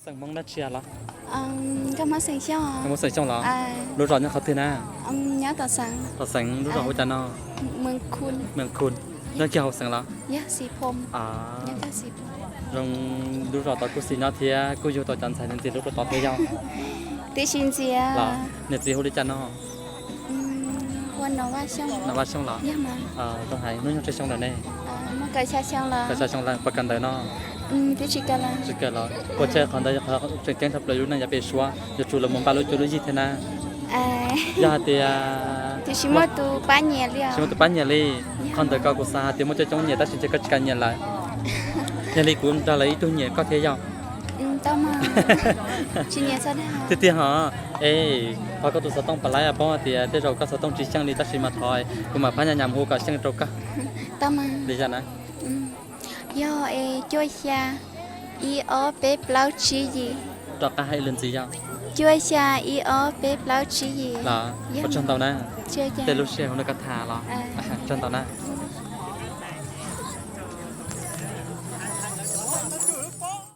Teem Hmoob dab tsi los? Koj Hmoob Xeem Xyooj los? Lub zos nyob qhov twg na? Tom Xeem lub zos hu cas no? Mees Khun. Nyob kiag hauv xeev los? Zoo lub zos tod kuj xis nyob thiab kuj yug tau cov ntxhais ntxias hlub rau tod thiab yog? Niam txiv hu li cas no? Nom Vaj Xyooj los? Zoo hais hnub nyoog tsawg xyoo lawm ne? Kaum xya xyoo lawm. Puas kawm ntawv no? Tsis kawm los? Puas tsawg qhov ntawd yog qhov tseem ceeb tshaj plaws lub neej yav pem suab yuav tsum los mus npaj lub cuab lub yig thiab na? Yog hais tias tsis muaj tus pab nyiam li, qhov ntawd ko kuv xav hais tias muaj coob coob nyiam tab sis ntshe koj tsis kam nyiam lawm. Yog li kuv nrog lawv ib tug nyiam koj thiab yog? Tiag tiag hos. Es thov koj tus xov tooj pam laib paub hais tias tej zaum koj xov tooj tsis xyeej li tab sis mas thov kuv mam phab nyas nyas hu kom xyeej rau koj. Li cas na? Yog es cuaj xya ib ob peb plaub tsib yim. Rov qab hais ib lwm ntxiv yog? Cuaj xya ib ob peb plaub tsib yim. Los, ua tsaug ntau na. Tej lub sij hawm hu no koj tham los. Tsaug ntau na.